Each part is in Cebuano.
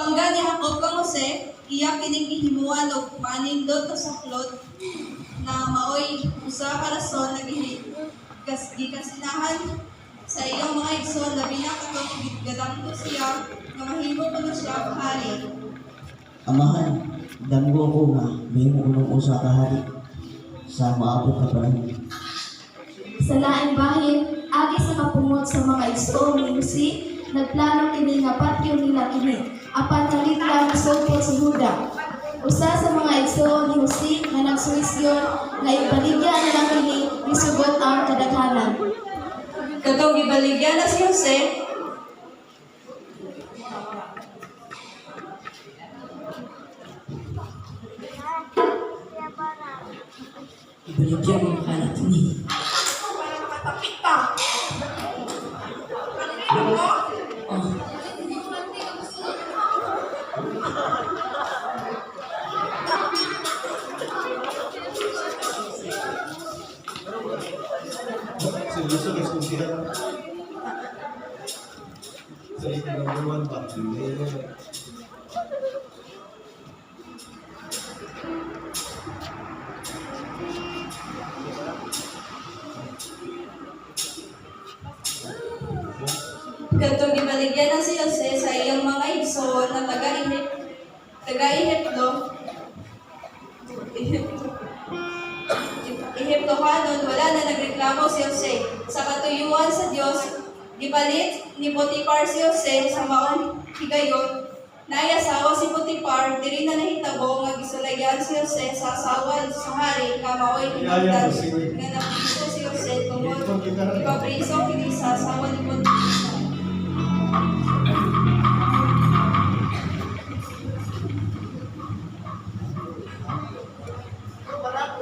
Gipangga ni Jacob kang Jose, iya kining gihimuan og manindot nga saklot na maoy usa ka rason nga gikasinahan sa iyang mga igsoon, labi na katong gadamgo siya nga mahimo kuno siya hari. Amahan, damgo ko nga mahimo ko ng usa ka hari sa maabot nga panahon. Sa laing bahin, agi sa kapungot sa mga igsoon ni Jose, nagplano kini nga patyon nila kini. Apan kalit lang nisupot si Huda. Usa sa mga igsoon ni Jose nga nagsuhisyon nga ibaligya na lang kini, misugot ang kadaghanan. Katong gibaligya na si Jose, Ibaligya mo kalat ni. Para makatapik ta. Ano? Oh, Seryoso guys, kung sila sa number one ba? Kadtong gibaligya na si Jose sa iyang mga igsoon na taga Ehipto, Ehipto, Ehiptohanon, wala na nagreklamo si Jose. Sa katuyuan sa Dios, gipalit ni Potiphar si Jose sa maong higayon. Naay asawa si Potiphar, diri na nahitabo nga gisulayan si Jose sa asawa sa hari nga maoy hinungdan nga napriso si Jose tungod ipapriso kini sa asawa ni Potiphar.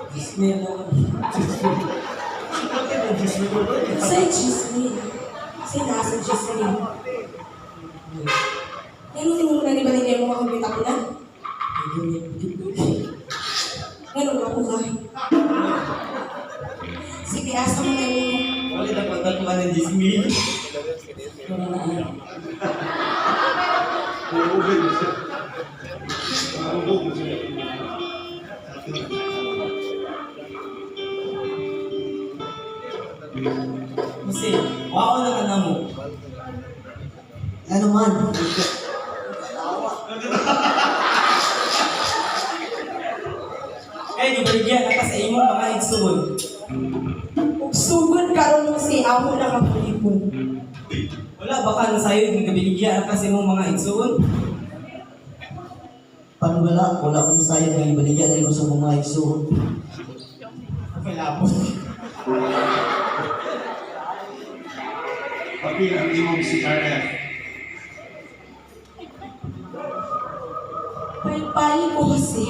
Disney mo. Say chisme. Say nasa chisme. Yan ang na ni Baligya mo makabita ko na. Ganun ako ka. Sige, asa mo na yung Wala na kontak man ng Disney. Wala na ay. Uuwi mo siya. Uuwi mo siya. Kasi, wao na ka na mo. Ano man? Kaya gibaligya na ka sa imong mga igsoon. Ug sugod karon mo si amo na kapulipon. Wala ba ka nasayod nga gibaligya na ka sa imong mga igsoon? Paano wala? Wala akong sayang nga ibaligya na ko sa mga igsoon. Okay, lapos. Papi ang imong CRF. Paypay ko Jose.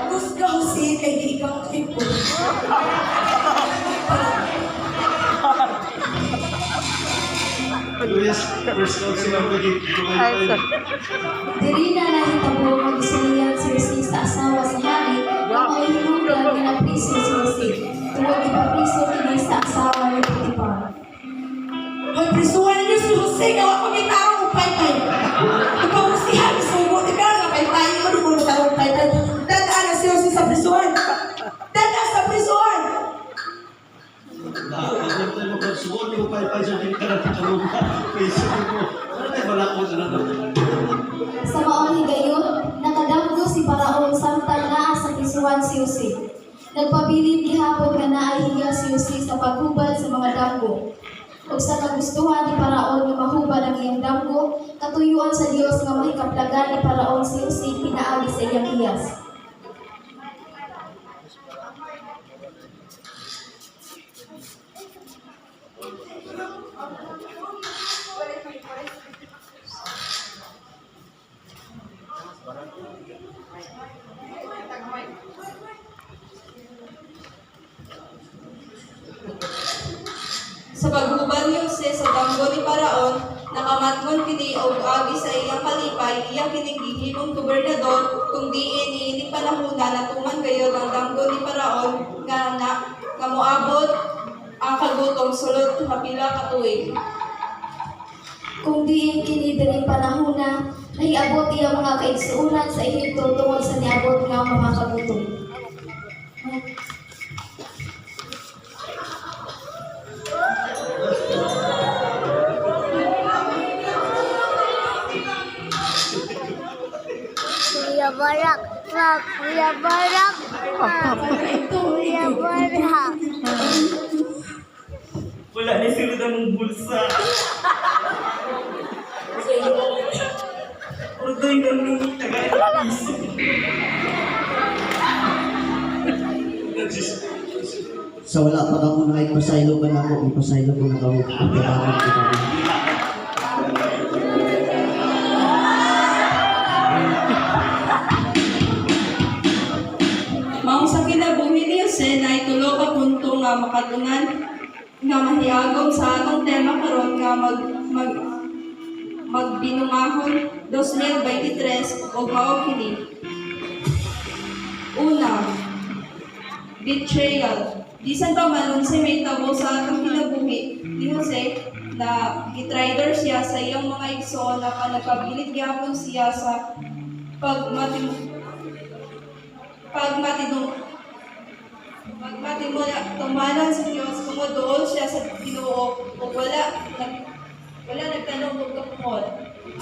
Kusga Jose kay di ikaw kalipon. Luis, first love sila pagiging kumain. Diri na nahitabo nga gisulayan si Jose sa asawa sa hari nga maoy hinungdan nga napriso si Jose. Tungod gipapriso kini sa asawa ni Potiphar. Hoy, prisuhan ninyo si Jose kay wa ko gitarong og paypay. Ikaw Jose, sugo di ka nga paypay mo di mo tarong paypay. Dada na si Jose sa prisuhan. Dada sa prisuhan. Nakakagod mo kung suon mo paypay sa dili ka na kakalunga. Facebook mo. Ano tayo wala ko sa nato? Sa maong higayon, nakadamgo si Paraon samtang naa sa prisuhan si Jose. Nagpabilin gihapon nga naay higa si Jose sa paghubad sa mga damgo. Ug sa kagustuhan ni Paraon nga mahubad ang iyang damgo, katuyuan sa Dios nga mahikaplagan ni Paraon si Jose pinaagi sa iyang hiyas. Sa paghubad ni Jose sa damgo ni Paraon, nakamatngon kini og agi sa iyang kalipay, iya kining gihimong gobernador kung diin niining panahona natuman gayod ang damgo ni Paraon nga na nga moabot ang kagutom sulod kapila ka tuig. Kung diin kini diring panahona, Nahiabot iyang mga kaigsuonan sa Ehipto tungod sa niabot nga mga kagutom. Kuya Barak, Pak, Kuya Barak, Pak, Kuya Barak. Wala na sila ng bulsa. Ordoy na nung taga piso. Sa wala pa kamo na ipasaylo ka na ako, ipasaylo ko na kamo. Pagkabangon ko kamo. Maong sa kinabuhi ni Jose na itulo ka punto nga makatunan nga mahiagom sa atong tema karon nga mag mag magbinungahon 2023 ug mao kini. Una, betrayal. Bisan pa man unsay mahitabo sa atong kinabuhi ni Jose na gitrider siya sa iyang mga igsoon na nagpabilid gyapon siya sa pagmatinong pagmatinong sa Dios tungod duol siya sa Ginoo ug wala nagtanong og kapungol.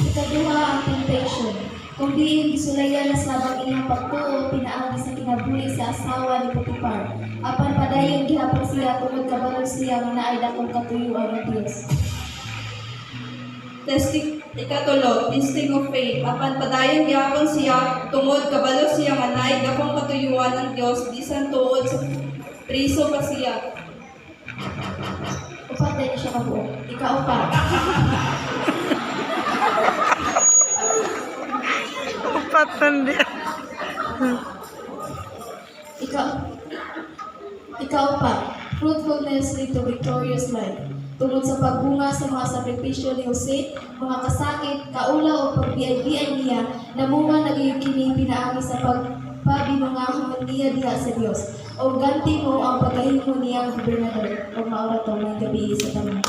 Ikaduha ang temptation. Kung diin gisulayan na sa ang iyang pagtuo pinaagi sa kinabuhi sa asawa ni Potiphar. Apan padayon gihapon siya tungod kabalo siya nga naay dakong katuyuan ng Dios. Testing ikatulo, testing of faith. Apan padayon gihapon siya tungod kabalo siya nga naay dakong katuyuan ng Dios bisan tuod sa priso pa siya. Upat dahil siya kabuok. Ikaupat. Upat na. Ikaw, ikaupat, fruitfulness lead to victorious life. Tungod sa pagbunga sa mga sakripisyo ni Jose, mga kasakit, kaula o pagbiay-biay niya, namunga na gayud kini pinaagi sa pagpabinungahon niya diha sa Dios. O ganti mo ang pagkahimo niyang gobernador. O maura to may gabi sa tanan.